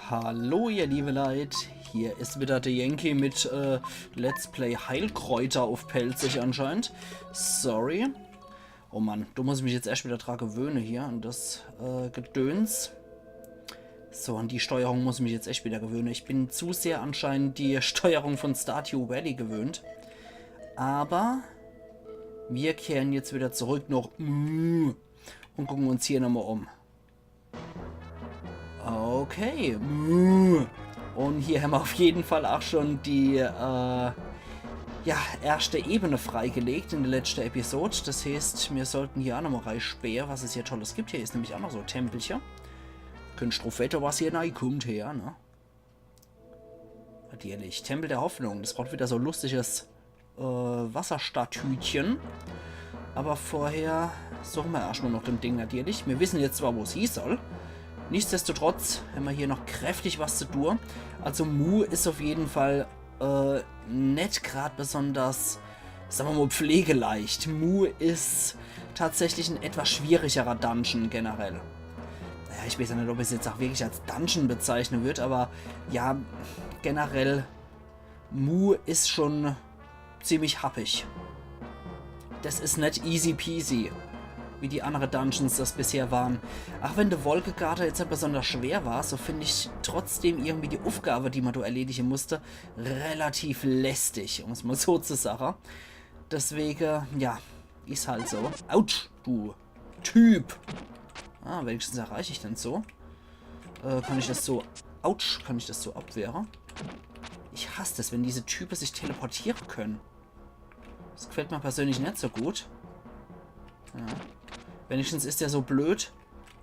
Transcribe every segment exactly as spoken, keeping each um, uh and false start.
Hallo ihr liebe Leit, hier is wieder de Yankee mit äh, Let's Play Heilkräuter uff Pälzisch anscheinend. Sorry. Oh Mann, do muss ich mich jetzt echt wieder dra gewöhne hier an das äh, Gedöns. So, an die Steuerung muss ich mich jetzt echt wieder gewöhne. Ich bin zu sehr anscheinend die Steuerung von Stardew Valley gewöhnt. Aber mir kehren jetzt wieder zurück noch und gucken uns hier nochmal um. Okay. Und hier hämmer uff jeden Fall auch schon die äh, ja, erschte Ebene freigelegt in de letzte Episode. Das heißt, mir sollten hier auch nochmal reispähe, was es hier Tolles gibt. Hier is nämlich auch noch so e Tempelche. Könnt druff wette, was hier nei kummt her, ne? Natürlich. Tempel der Hoffnung. Das braucht wieder so lustiges äh, Wasserstatütchen. Aber vorher suchen wir erstmal noch dem Ding natürlich. Wir wissen jetzt zwar, wo es hie soll. Nichtsdestotrotz hämmer hier noch kräftig was zu tun. Also Mu is uff jeden Fall äh, net grad besonders, sagen wir mal, pflegeleicht. Mu is tatsächlich ein etwas schwierigerer Dungeon generell. Naja, ich weiß ja net, ob ich es jetzt auch wirklich als Dungeon bezeichnen würd, aber ja, generell Mu is schon ziemlich happig. Das is net easy peasy, wie die andere Dungeons das bisher waren. Auch wenn de Wolkegarte jetzt net besonders schwer war, so find ich trotzdem irgendwie die Uffgabe, die man do erledige musste, relativ lästig, um es mal so zu sagen. Deswegen, ja, is halt so. Autsch, du Typ. Ah, wenigstens erreich ich den so. Äh, kann ich das so... Autsch, kann ich das so abwehre? Ich hass das, wenn diese Typen sich teleportieren können. Das gefällt mir persönlich net so gut. Ja. Wenigstens is er so blöd,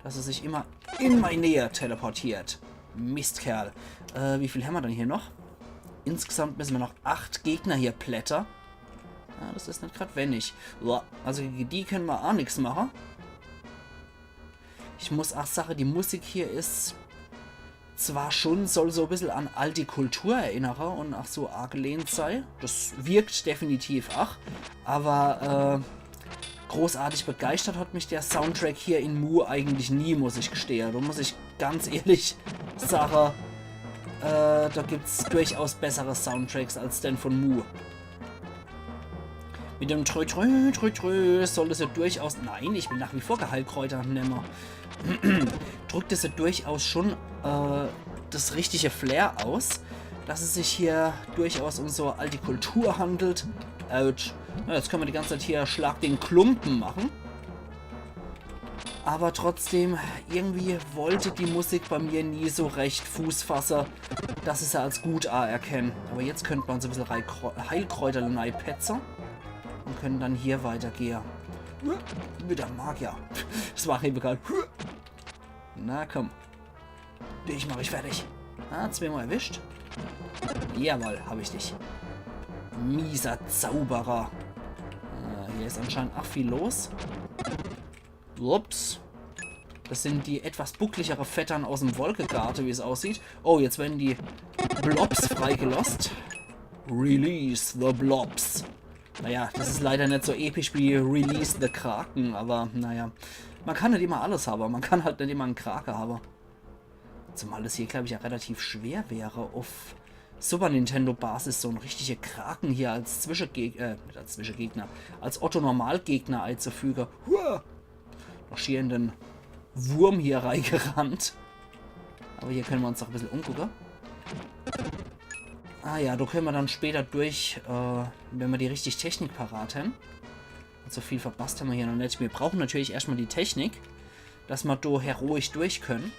dass er sich immer in meine Nähe teleportiert. Mistkerl. Äh, wie viel hämmer denn hier noch? Insgesamt müssen wir noch acht Gegner hier plätter. Ja, das is net grad wenig. Uah, also gegen die können wir auch nix machen. Ich muss auch sagen, die Musik hier is zwar schon, soll so e bissel an alte Kultur erinnere und auch so angelehnt sei. Das wirkt definitiv auch. Aber äh, großartig begeistert hat mich der Soundtrack hier in Mu eigentlich nie, muss ich gestehe. Da muss ich ganz ehrlich sagen, äh, da gibt's durchaus bessere Soundtracks als den von Mu. Mit dem Trö, Trö, Trö, Trö soll das ja durchaus... Nein, ich will nach wie vor Heilkräuter nemme. Drückt es ja durchaus schon äh, das richtige Flair aus, dass es sich hier durchaus um so alte Kultur handelt. Autsch. Ja, jetzt können wir die ganze Zeit hier Schlag den Klumpen machen. Aber trotzdem, irgendwie wollte die Musik bei mir nie so recht Fuß fasse, dass ich sie als gut anerkenne. Aber jetzt könnte man so e bissel Heilkrä- Heilkräuter neipetze und können dann hier weitergehe. Wieder Magier. Das war eben geil. Na komm. Dich mach ich fertig. Ah, zweimal erwischt. Jawohl, hab ich dich. Mieser Zauberer. Äh, hier is anscheinend ach viel los. Ups. Das sind die etwas buckligere Vettern aus dem Wolkegarte, wie es aussieht. Oh, jetzt werden die Blobs freigelost. Release the Blobs. Naja, das is leider net so episch wie Release the Kraken, aber naja. Man kann net immer alles haben, man kann halt net immer en Krake haben. Zumal es hier, glaub ich, ja relativ schwer wäre, auf Super Nintendo Basis so en richtige Kraken hier als Zwischegeg äh, net als Zwischegegner, als Otto-Normalgegner einzufügen. Hua! Noch schier in den Wurm hier reingerannt. Aber hier können wir uns noch e bissel umgucken. Ah ja, da können wir dann später durch, äh, wenn wir die richtige Technik parat haben. Und so viel verpasst haben wir hier noch net. Wir brauchen natürlich erstmal die Technik, dass wir da heroisch durch können.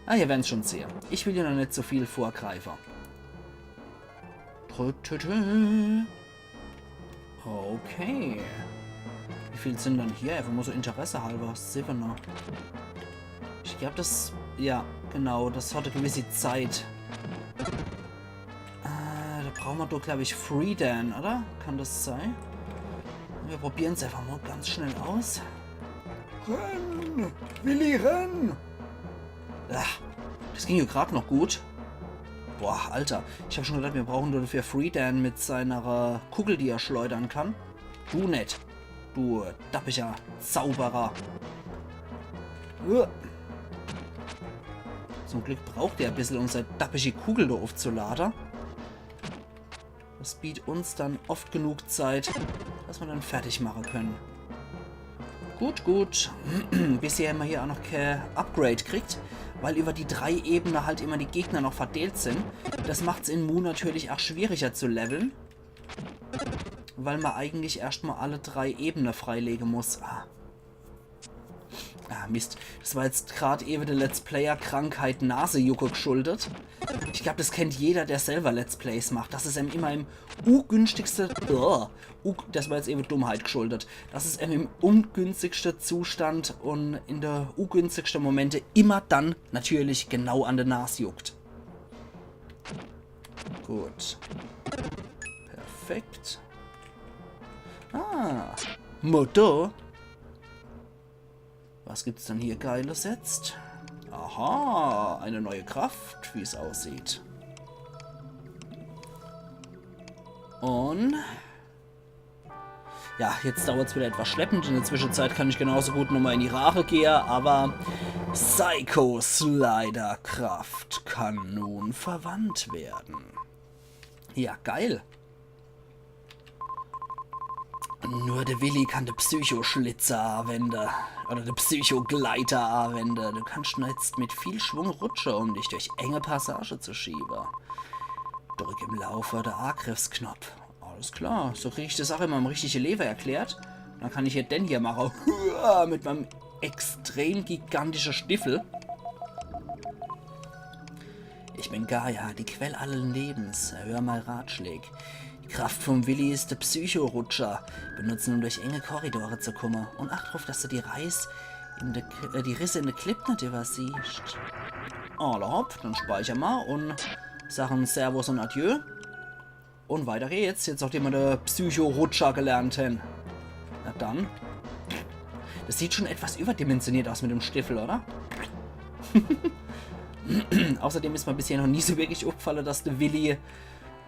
Ah, wir werden's schon sehen. Ich will ja noch net so viel vorgreifen. Trü, trü, trü. Okay. Wie viel sind dann hier? Einfach mal so interessehalber. Siwwener. Ich glaub, das... Ja, genau, das hat e gewisse Zeit. Äh, da brauchen wir doch, glaub ich, Freedan, oder? Kann das sein? Wir probieren's einfach mal ganz schnell aus. Renn! Willi, renn! Ah, das ging ja grad noch gut. Boah, Alter. Ich hab schon gedacht, wir brauchen dafür Freedan mit seiner äh, Kugel, die er schleudern kann. Du net. Du dappiger Zauberer. Uah. Zum Glück braucht er e bissel, um sei dappische Kugel do uffzulade. Das bietet uns dann oft genug Zeit, dass mer dann fertig mache können. Gut, gut. Bisher hämmer hier aa noch kä Upgrade kriegt, weil über die drei Ebene halt immer die Gegner noch verdeelt sin. Das macht's in Mu natürlich aa schwieriger zu leveln, weil mer eigentlich erscht mal alle drei Ebene freilege muss. Ah. Ah, Mist. Das war jetzt grad ewe de Let's Player Krankheit Nasejucke gschuldet. Ich glaub, das kennt jeder, der selber Let's Plays macht. Das is em immer im ungünstigste, oh, u-, das war jetzt ewe Dummheit gschuldet. Das is em im ungünstigste Zustand un in de ungünstigste Momente immer dann natürlich genau an de Nas juckt. Gut. Perfekt. Ah, Motto. Was gibt's denn hier Geiles jetzt? Aha, eine neue Kraft, wie's aussieht. Un ja, jetzt dauert's wieder etwas schleppend. In der Zwischenzeit kann ich genauso gut nochmal in die Rache gehe, aber Psycho Slider Kraft kann nun verwandt werden. Ja, geil. Nur de Willi kann de Psychoschlitzer awende. Oder de Psychogleiter awende. Du kannst nur jetzt mit viel Schwung rutsche, um dich durch enge Passage zu schiebe. Drück im Laufe de Angriffsknopf. Alles klar, so krieg ich das aa immer im richtige Lewe erklärt. Dann kann ich hier den hier mache. Hua, mit meinem extrem gigantische Stiffel. Ich bin Gaia, die Quell allen Lebens. Erhör mei Ratschläg. Die Kraft vom Willi is de Psychorutscher. Benutze, um durch enge Korridore zu kumme. Un acht druff, dass du die Reis in de K-, äh, die Risse in de Klipp net übersiehst. Alla hopp, dann speicher ma un sache Servus un Adieu. Un weiter geht's. Jetzt, nachdem ma de Psychorutscher gelernt hen. Na dann. Das sieht schon etwas überdimensioniert aus mit dem Stiffel, oder? Außerdem is mir bisher noch nie so wirklich aufgefalle, dass de Willi,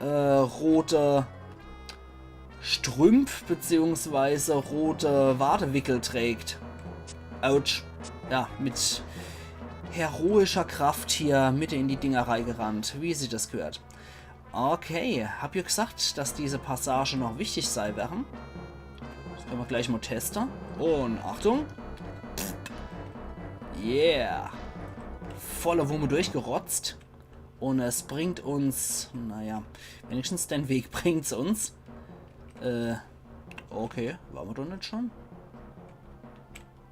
äh, rote Strümp beziehungsweise rote Wadewickel trägt. Autsch. Ja, mit heroischer Kraft hier mitte in die Dinger reigerannt, wie sich das gehört. Okay, hab jo gesagt, dass diese Passage noch wichtig sei wären. Das können ma gleich mal teste. Un Achtung. Yeah. Volle Wumme durchgerotzt. Un es bringt uns, naja, wenigstens den Weg bringt's uns. Äh, okay, ware ma doch net schon?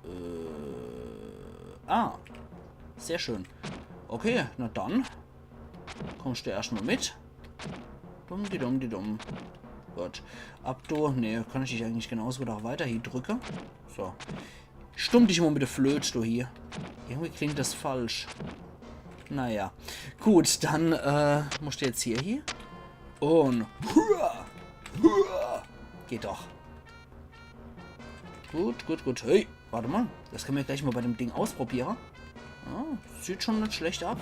Äh, ah, sehr schön. Okay, na dann. Kommst du erscht mal mit? Dumm di dumm di dumm. Gut. Ab do, nee, kann ich dich eigentlich genauso gut aa weiter hier drücke. So. Stumm dich mal mit de Flöt, du hier. Irgendwie klingt das falsch. Naja. Gut, dann, äh, musst du jetzt hier, hier. Un hua, hua. Geht doch. Gut, gut, gut. Hey, warte mal. Das können wir gleich mal bei dem Ding ausprobieren. Ja, sieht schon nicht schlecht ab.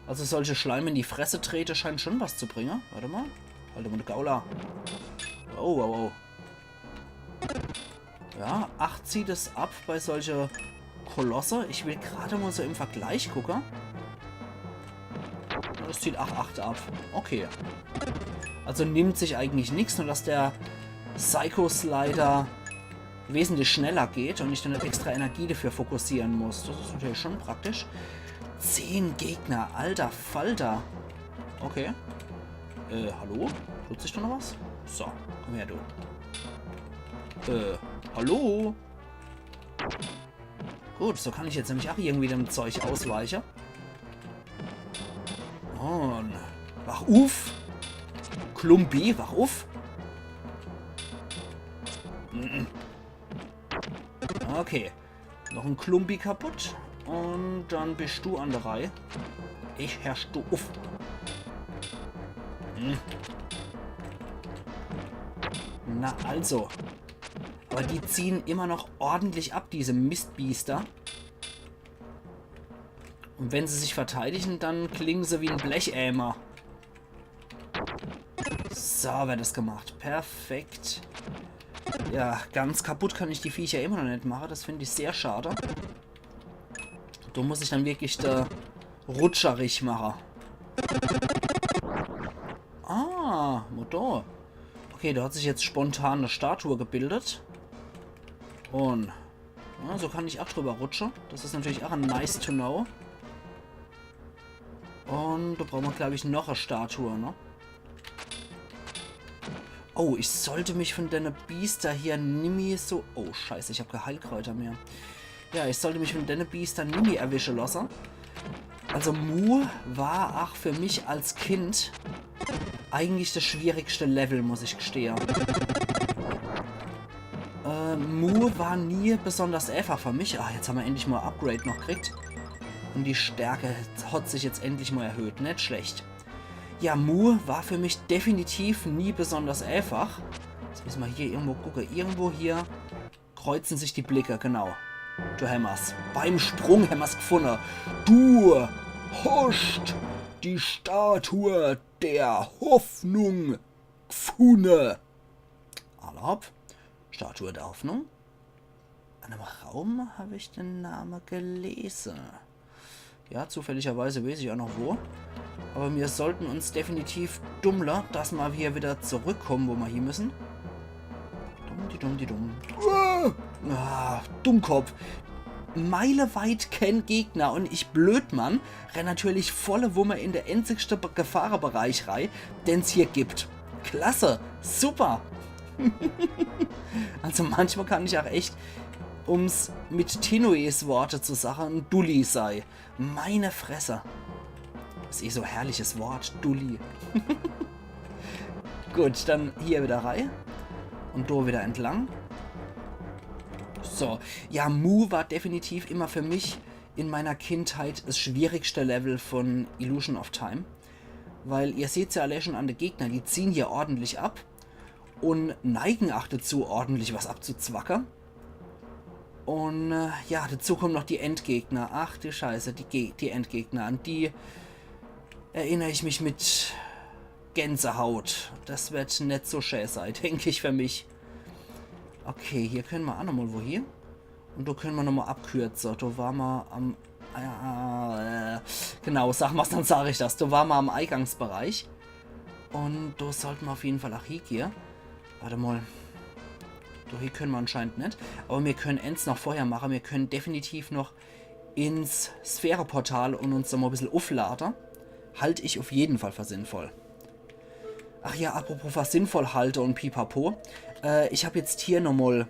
Also solche Schleime in die Fresse trete scheint schon was zu bringen. Warte mal. Halt mal de Gaul a. Oh, oh, oh. Ja, acht zieht es ab bei solche Kolosse. Ich will gerade mal so im Vergleich gucken. Das zieht acht, acht ab. Okay. Also nimmt sich eigentlich nichts, nur dass der Psycho Slider wesentlich schneller geht und ich dann extra Energie dafür fokussieren muss. Das ist natürlich schon praktisch. Zehn Gegner, alter Falter. Okay. Äh, hallo? Tut sich da noch was? So, komm her, du. Äh, hallo? Gut, so kann ich jetzt nämlich auch irgendwie dem Zeug ausweichen. Und wach uff. Klumpi, wach uff. Mhm. Okay. Noch en Klumpi kaputt. Und dann bist du an der Reihe. Ich herrsch du uff. Hm. Na also. Aber die ziehen immer noch ordentlich ab, diese Mistbiester. Und wenn sie sich verteidigen, dann klingen sie wie en Blecheimer. So wird das gemacht. Perfekt. Ja, ganz kaputt kann ich die Viecher immer noch nicht machen. Das finde ich sehr schade. Do muss ich dann wirklich de Rutscherich mache. Ah, Motor. Okay, da hat sich jetzt spontan e Statue gebildet. Un ja, so kann ich ach drüber rutsche. Das is natürlich ach e nice to know. Un do brauche mer, glaub ich, noch e Statue, ne? Oh, ich sollt mich von denne Biester hier nimmi so... Oh, scheiße, ich hab kee Heilkräuter mehr. Ja, ich sollt mich von denne Biester nimmi erwische losse. Also Mu war ach für mich als Kind eigentlich das schwierigste Level, muss ich gestehe. Äh, Mu war nie besonders einfach für mich. Ah, jetzt ha mer endlich mal Upgrade noch kriegt. Un die Stärke hat sich jetzt endlich mal erhöht. Net schlecht. Ja, Mu war für mich definitiv nie besonders einfach. Jetzt müsse mer hier irgendwo gucke. Irgendwo hier kreuze sich die Blicke, genau. Do hämmer's. Beim Sprung hämmer's gfunne. Du hoscht die Statue der Hoffnung gfunne. Alla hopp. Statue der Hoffnung. In einem Raum hab ich den Name gelese. Ja, zufälligerweise weeß ich ach noch wo. Aber mir sollten uns definitiv dummle, dass mer hier wieder zurückkomme, wo mer hier müsse. Dumm, die dumm, die dumm. Ah, ah, Dummkopf. Meileweit kenn Gegner un ich Blödmann renn natürlich volle Wumme in de einzigste Be- Gefahrebereich rei, den's hier gibt. Klasse, super. Also manchmal kann ich ach echt, um's mit Tinues Worte zu sache, en Dulli sei. Meine Fresse. Is eh so e herrliches Wort, Dulli. Gut, dann hier wieder rei. Un do wieder entlang. So, ja, Mu war definitiv immer für mich in meiner Kindheit das schwierigste Level von Illusion of Time. Weil ihr seht's ja alle schon an de Gegner, die ziehen hier ordentlich ab un neigen ach dazu, ordentlich was abzuzwacke. Un äh, ja, dazu kommen noch die Endgegner. Ach du Scheiße, die, Ge die Endgegner. An die erinner ich mich mit Gänsehaut. Das wird net so schä sei, denk ich, für mich. Okay, hier können mer ach nochmal wohin. Un do können mer nochmal abkürze. Do war mer am... Äh, genau, sag mer's, dann sag ich das. Do war mer am Eigangsbereich. Un do sollte mer auf jeden Fall ach hiegehe. Warte mal. Do hier können mer anscheinend net. Aber mir können ens noch vorher mache. Mir können definitiv noch ins Sphäreportal un uns do mal e bissel uflade. Halt ich auf jeden Fall für sinnvoll. Ach ja, apropos was sinnvoll halte un pipapo. Äh, ich hab jetzt hier nochmal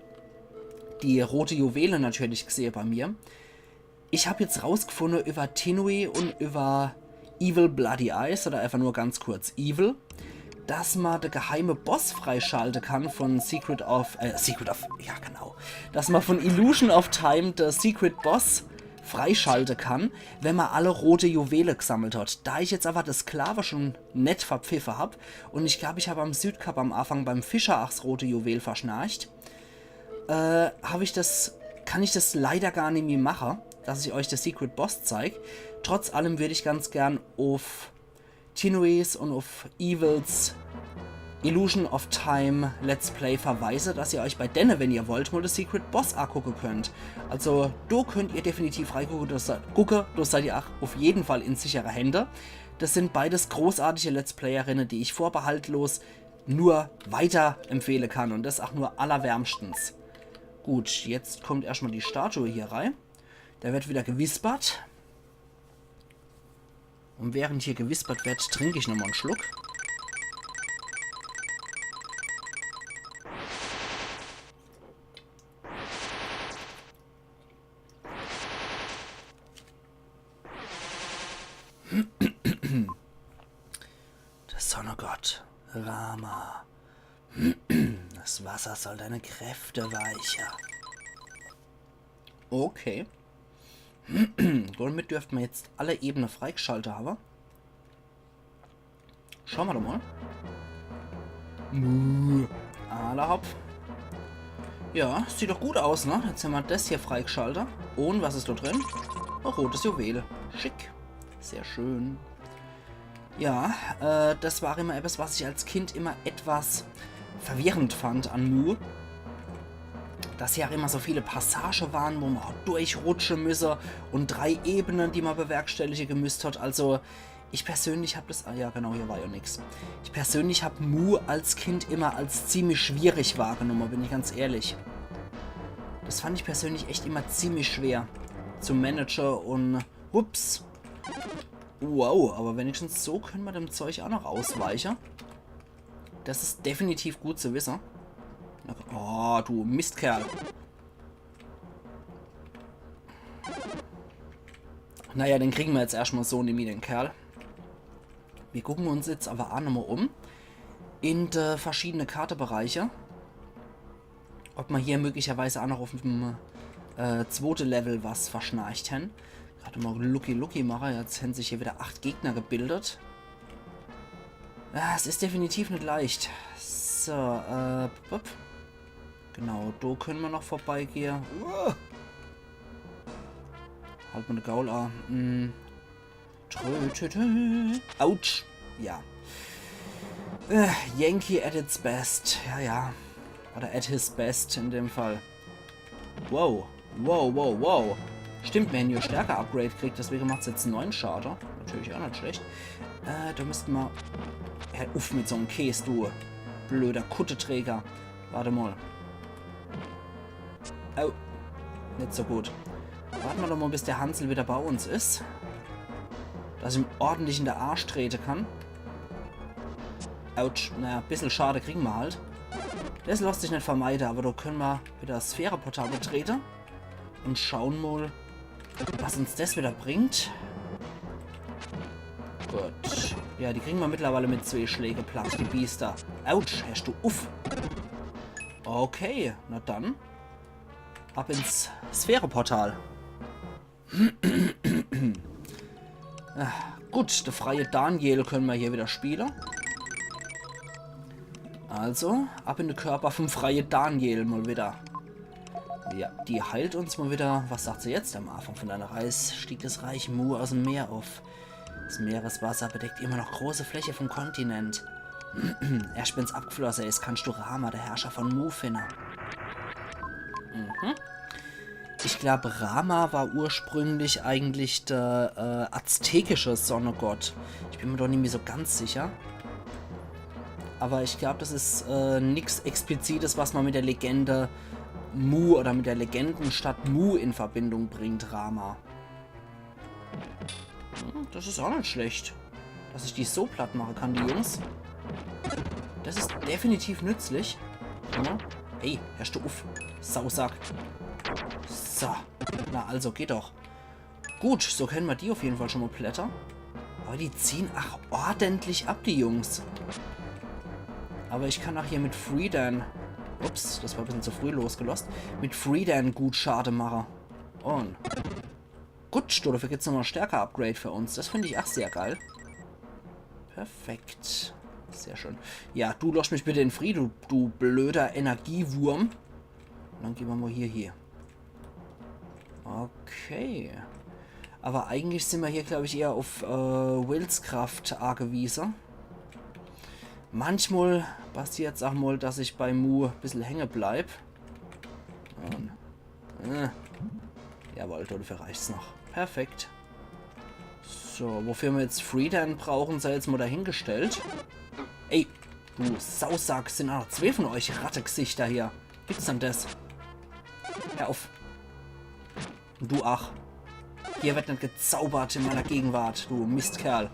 die rote Juwele natürlich gesehe bei mir. Ich hab jetzt rausgefunde über Tinui un über Evil Bloody Eyes oder einfach nur ganz kurz Evil, dass mer de geheime Boss freischalte kann von Secret of, äh, Secret of, ja genau, dass mer von Illusion of Time de Secret Boss freischalte kann, wenn mer alle rote Juwele gesammelt hat. Da ich jetzt aber de Sklave schon net verpfiffe hab un ich glaub, ich hab am Südkap am Anfang beim Fischer ach s rote Juwel verschnarcht, äh, hab ich das, kann ich das leider gar nimmi mache, dass ich euch de Secret Boss zeig. Trotz allem würd ich ganz gern auf Tinuis un auf Evils Illusion of Time Let's Play verweise, dass ihr euch bei denne, wenn ihr wollt, mal de Secret Boss angucke könnt. Also, do könnt ihr definitiv reigucke, do se-, gucke, do seid ihr ach auf jeden Fall in sichere Hände. Das sind beides großartige Let's Playerinne, die ich vorbehaltlos nur weiterempfehle kann un das ach nur allerwärmstens. Gut, jetzt kommt erscht mal die Statue hier rei. Da wird wieder gewispert. Un während hier gewispert wird, trink ich nochmal en Schluck. Der Sonnegott, Rama. Das Wasser soll deine Kräfte weicher. Okay. Damit dürfte mer jetzt alle Ebene freigeschaltet habe. Schaue mer doch mal. Muh. Alla hopp. Ja, sieht doch gut aus, ne? Jetzt hämmer das hier freigeschaltet. Un was is do drin? E rotes Juwel. Schick. Sehr schön. Ja, äh, das war immer etwas, was ich als Kind immer etwas verwirrend fand an Mu. dass hier auch immer so viele Passage waren, wo man auch durchrutsche müsse und drei Ebene, die man bewerkstellige gemüsst hat. Also ich persönlich hab das, ah ja genau, hier war ja nix. Ich persönlich hab Mu als Kind immer als ziemlich schwierig wahrgenommen, bin ich ganz ehrlich. Das fand ich persönlich echt immer ziemlich schwer zu managen und ups. Wow, aber wenigstens so können wir dem Zeug auch noch ausweichen. Das ist definitiv gut zu wissen. Na, oh, du Mistkerl. Naja, den kriegen wir jetzt erstmal so nimmi, den Kerl. Wir gucken uns jetzt aber auch nochmal um in de verschiedene Kartebereiche. Ob man hier möglicherweise auch noch auf dem äh, zweite Level was verschnarcht hen. Gerade mal Lucky Lucky mache. Jetzt haben sich hier wieder acht Gegner gebildet. Ah, es ist definitiv nicht leicht. So, äh, bup. Genau, da können wir noch vorbeigehen. Uah. Halt mal de Gaul an. Mm. Trö, trö, trö. Autsch. Ja. Äh, Yankee at its best. Ja, ja. Oder at his best in dem Fall. Wow. Wow, wow, wow. Stimmt, wir haben hier Stärke-Upgrade gekriegt, deswegen macht's jetzt neun Schade. Natürlich auch nicht schlecht. Äh, da müssten wir... Hör uff mit so einem Käse, du blöder Kutteträger. Warte mal. Oh, nicht so gut. Warten wir doch mal, bis der Hansel wieder bei uns ist. Dass ich ihm ordentlich in de Arsch treten kann. Autsch, naja, bissel Schade kriegen wir halt. Das lässt sich nicht vermeiden, aber da können wir wieder das Sphäre-Portal betreten. Und schauen mal, was uns das wieder bringt. Gut. Ja, die kriegen wir mittlerweile mit zwei Schläge platt, die Biester. Autsch, hörst du uff. Okay, na dann. Ab ins Sphäre-Portal. Ah, gut, der freie Daniel können wir hier wieder spielen. Also, ab in den Körper vom freie Daniel mal wieder. Ja, die heilt uns mal wieder. Was sagt sie jetzt? Am Anfang von deiner Reise stieg das Reich Mu aus dem Meer auf. Das Meereswasser bedeckt immer noch große Fläche vom Kontinent. Erst wenn's abgeflossen ist, kannst du Rama, der Herrscher von Mu, finden. Mhm. Ich glaub, Rama war ursprünglich eigentlich der äh, aztekische Sonnegott. Ich bin mir doch nicht mehr so ganz sicher. Aber ich glaub, das ist äh, nix Explizites, was man mit der Legende Mu oder mit der Legendenstadt Mu in Verbindung bringt, Rama. Hm, das ist auch nicht schlecht, dass ich die so platt machen kann, die Jungs. Das ist definitiv nützlich. Ja. Hey, hörst du uff, Sausack. So. Na also, geht doch. Gut, so können wir die auf jeden Fall schon mal plätten. Aber die ziehen ach ordentlich ab, die Jungs. Aber ich kann auch hier mit Freedan... Ups, das war ein bisschen zu früh losgelost. Mit Freedan gut Schade machen. Und gut, dafür gibt's nochmal Stärke-Upgrade für uns. Das finde ich auch sehr geil. Perfekt. Sehr schön. Ja, du lässt mich bitte in Fried, du, du blöder Energiewurm. Und dann gehen wir mal hier, hier. Okay. Aber eigentlich sind wir hier, glaube ich, eher auf äh, Willskraft angewiesen. Manchmal passiert's auch mal, dass ich bei Mu ein bisschen hängen bleib. Und, äh, jawohl, dafür reicht's noch. Perfekt. So, wofür wir jetzt Freedan brauchen, sei jetzt mal dahingestellt. Ey, du Sausack, sind auch noch zwei von euch Rattegesichter hier. Gibt's denn das? Hör auf. Und du ach. Hier wird nicht gezaubert in meiner Gegenwart, du Mistkerl.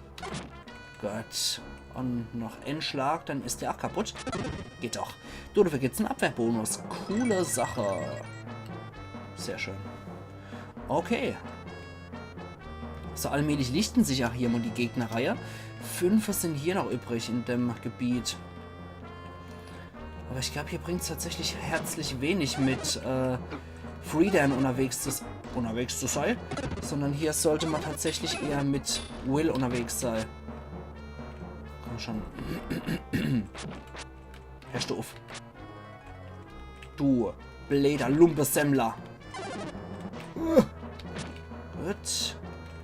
Gut. Und noch ein Schlag, dann ist der auch kaputt. Geht doch. Du, dafür gibt's einen Abwehrbonus. Coole Sache. Sehr schön. Okay. So allmählich lichten sich auch hier mal die Gegnerreihe. Fünfe sind hier noch übrig in dem Gebiet. Aber ich glaube, hier bringt es tatsächlich herzlich wenig, mit äh, Freedan unterwegs zu, unterwegs zu sein, sondern hier sollte man tatsächlich eher mit Will unterwegs sein. Komm schon. Hörst du auf? Du blöder Lumpesemmler. Gut.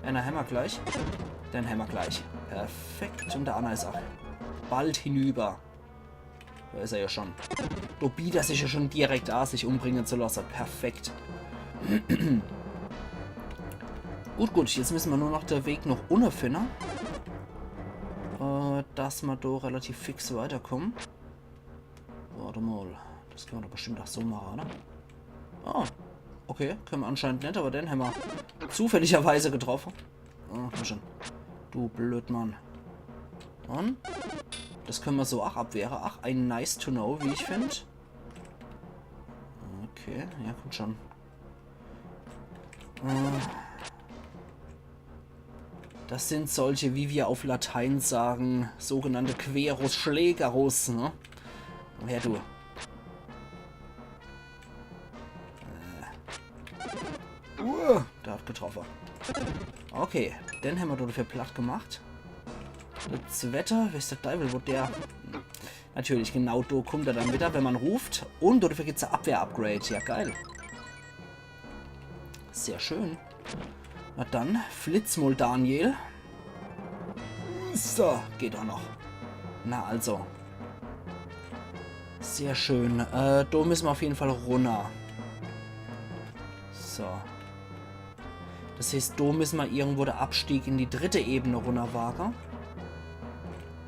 Einer hämmer gleich. Den hämmer gleich. Perfekt. Und der Anna ist auch bald hinüber. Do is er ja schon. Do bietet er sich ja schon direkt a, sich umbringe zu lasse. Perfekt. Gut, gut, jetzt misse mer nur noch de Weg noch unne finne. Äh, dass mer do relativ fix weiterkomme. Wart emol. Das kenne mer doch bestimmt ach so mache, oder? Ah, okay. Kenne mer anscheinend net, awwer den hämmer zufälligerweise getroffe. Oh, komm schon. Du Blödmann. Und? Das kenne mer so ach abwehre. Ach, ein nice to know, wie ich find. Okay, ja, komm schon. Äh, das sind solche, wie wir auf Latein sagen, sogenannte Querus Schlägerus, ne? Komm her, du. Äh. Uh, der hat getroffe. Okay, den hämmer do dafür platt gemacht. De zwette, weeß de Deiwel, wo der... Natürlich, genau do kummt er dann wieder, wenn mer ruft. Und dafür gibt's e Abwehr-Upgrade. Ja, geil. Sehr schön. Na dann, flitz mol, Daniel. So, geht ach noch. Na also. Sehr schön. Äh, do misse mer auf jeden Fall runner. So. Das heißt, do misse mer irgendwo de Abstieg in die dritte Ebene runnerwage.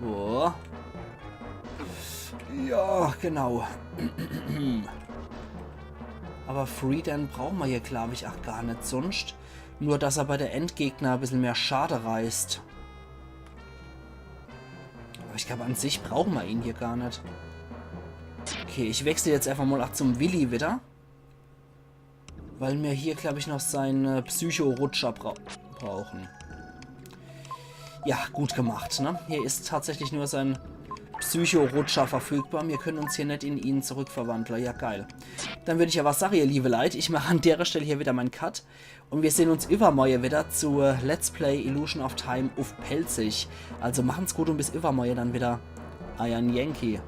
Oh. Ja, genau. Awwer Freedan brauche mer hier, glaab ich, ach gar net sunscht. Nur, dass er bei de Endgegner e bissel mehr Schade reißt. Awwer ich glaab, an sich brauche mer ihn hier gar net. Okay, ich wechsel jetzt einfach mol ach zum Willi wieder. Weil mer hier, glaab ich, noch sein, äh, Psycho-Rutscher bra brauche. Ja, gut gemacht, ne? Hier is tatsächlich nur sein Psycho-Rutscher verfügbar. Mir kenne uns hier net in ihn zurückverwandle. Ja, geil. Dann würd ich awwer sage, ihr liewe Leit, ich mach an dere Stell hier wieder mein Cut. Und mir sehn uns iwwermorje wieder zu Let's Play Illusion of Time uff Pälzisch. Also machen's gut und bis iwwermorje dann wieder. Eiern Yankee.